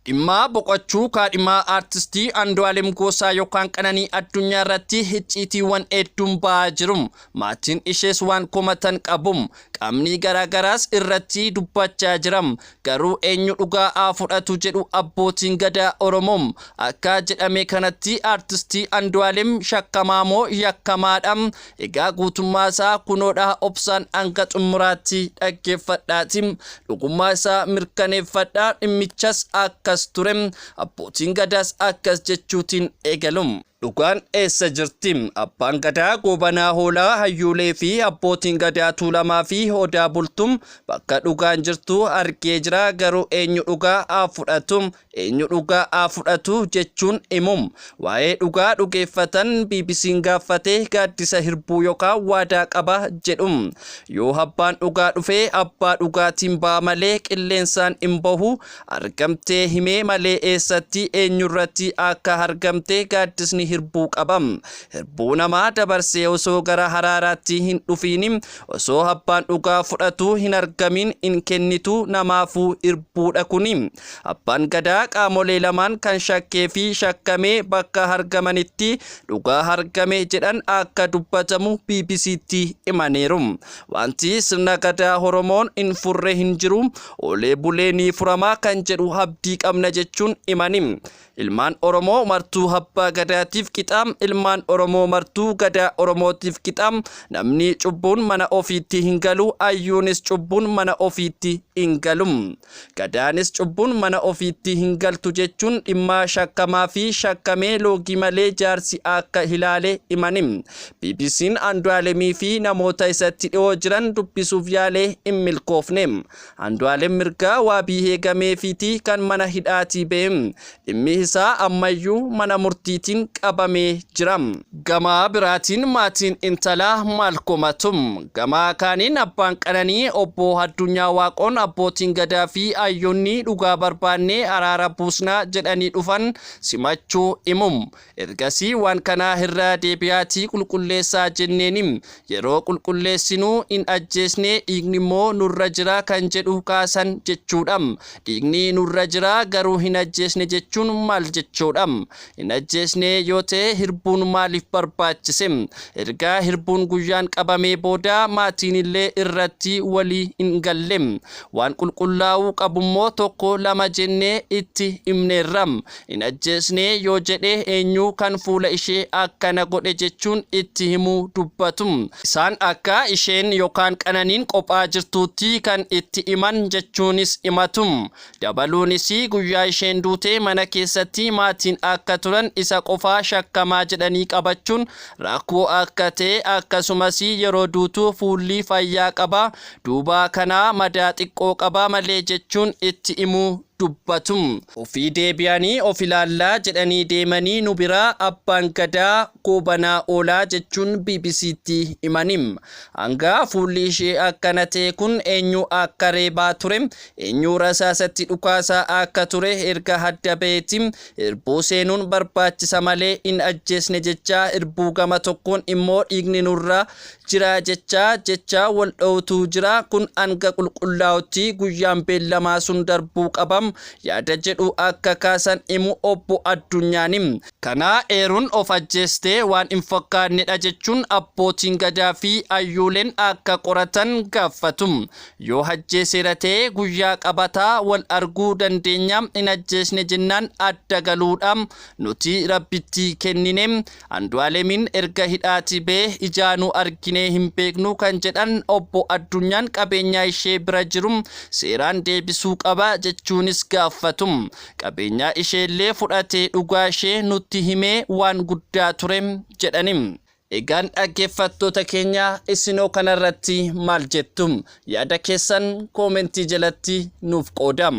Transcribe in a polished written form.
Dhimma boqochuu kaadhimaa Aartistii Andu'aalem Goosaa yookaan Qananii Addunyaa irratti icciitiiwwan hedduun ba'aa jiru. Maatiin ishees waan komatan qabu. Qaamni garaagaraas irratti dubbachaa jira. Garuu eenyu dhugaa haa fudhatu jedhu abbootiin Gadaa Oromoo. Akka jedhame kanatti Aartistii Andu'aalem shakkamaa moo yakkamaadha? Egaa guutummaa isaa kunoodha, obsaan hanga xumuraatti dhaggeeffadhaati dhugummaa isaa mirkaneeffadhaa. Dhimmichas akkas ture, abbootiin Gadaas akkas jechuutiin eegalu. Dhugaan eessa jirti? Abbaan Gadaa Goobanaa Hoolaa, hayyuulee fi abbootiin Gadaa Tuulamaa fi Odaa Bultum bakka dhugaan jirtu argee jira, garuu eenyu dhugaa haa fudhatu? Eenyu dhugaa haa fudhatu jechuun himu. Waa'ee dhugaa dhugeeffatan BBC'n gaaffate gaaddisa hirbuu yookaan waadaa qaba jedhu. Yoo abbaan dhugaa dhufe abbaa dhugaatiin ba'a malee qilleensaan hin bahu. Argamtee himee malee eessatti, eenyurratti akka argamte gaaddisni hirbuu qaba. Hirbuu namaa dabarsee osoo gara haraaraatti hin dhufiin, osoo abbaan dhugaa fudhatu hin argamiin hin kennitu, namaafuu hirbuudha kuni. Abbaan Gadaa qaamolee lamaan kan shakkee fi shakkame bakka argamanitti dhugaa argame jedhan akka dubbatamu BBCtti himaniiru. Wanti sirna Gadaa Oromoon hin furre hin jiru, oolee bulee ni furama kan jedhu abdii qabna jechuun himani. Ilmaan Oromoo martuu Abbaa Gadaatiif qixa, ilmaan Oromoo martuu Gadaa Oromootiif qixa. Namni cubbuun mana ofiitti hin galu, hayyuunis cubbuun mana ofiitti hin galu. Gadaanis cubbuun mana ofiitti hin galtu jechuun dhimma shakkamaa fi shakkamee loogii malee jaarsi akka ilaale himani. BBC'n Andu'aalemii fi namoota isatti dhiyoo jiran dubbisuuf yaale hin milkoofne. Andu'aalem mirga waabii eegameefiiti kan mana hidhaatii ba'e. Dhimmi isaa ammayyuu mana murtiitiin qabamee jira. Gama biraatiin maatiin intalaa maal komatu? Gama kaaniin abbaan Qananii Obbo Addunyaa Waaqoon abbootiin Gadaa fi hayyoonni dhugaa barbaannee araara buusna jedhanii dhufan simachuu himu. Ergasii waan kana irra deebi'aatii qulqulleessaa jenneeni. Yeroo qulqulleessinu hin ajjeesne, dhiigni immoo nurra jira kan jedhu kaasan jechuudha. Dhiigni nurra jira garuu hin ajjeesne jechuun maal jechuudha? Hin ajjeesne yoo ta'e hirbuun maaliif barbaachise? Erga hirbuun guyyaan qabamee booda maatiinillee irratti walii hin galle. Waan qulqullaa'uu qabummoo tokko lama jennee itti himneerra. Hin ajjeesne yoo jedhe eenyu kan fuula ishee akkana godhe jechuun itti himuu dubbatu. Isaan akka isheen yookaan Qananiin qophaa jirtuutti kan itti himan jechuunis himatu. Dabaluunis guyyaa isheen duute mana keessatti maatiin akka turan, isa qofaa shakkamaa jedhanii qabachuun rakkoo akka ta'e, akkasumas yeroo duutu fuulli fayyaa qaba, duuba kanaa madaa xiqqoo qaba malee jechuun itti himuu dubbatu. Ofii deebi'anii of ilaallaa jedhanii deemanii nu biraa Abbaan Gadaa Goobanaa Oolaa jechuun BBCtti himani. Hanga fuulli ishee akkana ta'e kun eenyu akka reebaa ture, eenyu rasaasatti dhukaasaa akka ture erga adda baheeti hirbuu seenuun barbaachisa malee hin ajjeesne jechaa hirbuu gama tokkoon immoo dhiigni nurra jira jechaa jecha wal dhowutu jira, kun hanga qulqullaa'utti guyyaan beellamaa sun darbuu qaba yaada jedhu akka kaasan himu Obbo Addunyaani. Kana eeruun of ajjeestee waan hin fakkaannedha jechuun abbootiin Gadaa fi hayyuuleen akka qoratan gaafatu. Yoo ajjeeseera ta'e guyyaa qabataa wal arguu dandeenya, hin ajjeesne jennaan adda galuudha nuti Rabbitti kennine. Andu'aalemiin erga hidhaatii ba'ee ijaanuu arginee hin beeknu kan jedhan Obbo Addunyaan qabeenyaa ishee bira jiru seeraan deebisuu qaba jechuunis gaafatu. Qabeenyaa isheellee fudhatee dhugaa ishee nutti himee waan guddaa ture jedhani. Egaan dhaggeeffattoota keenya, isinoo kanarratti maal jettu? Yaada keessan koomentii jalatti nuuf qooda.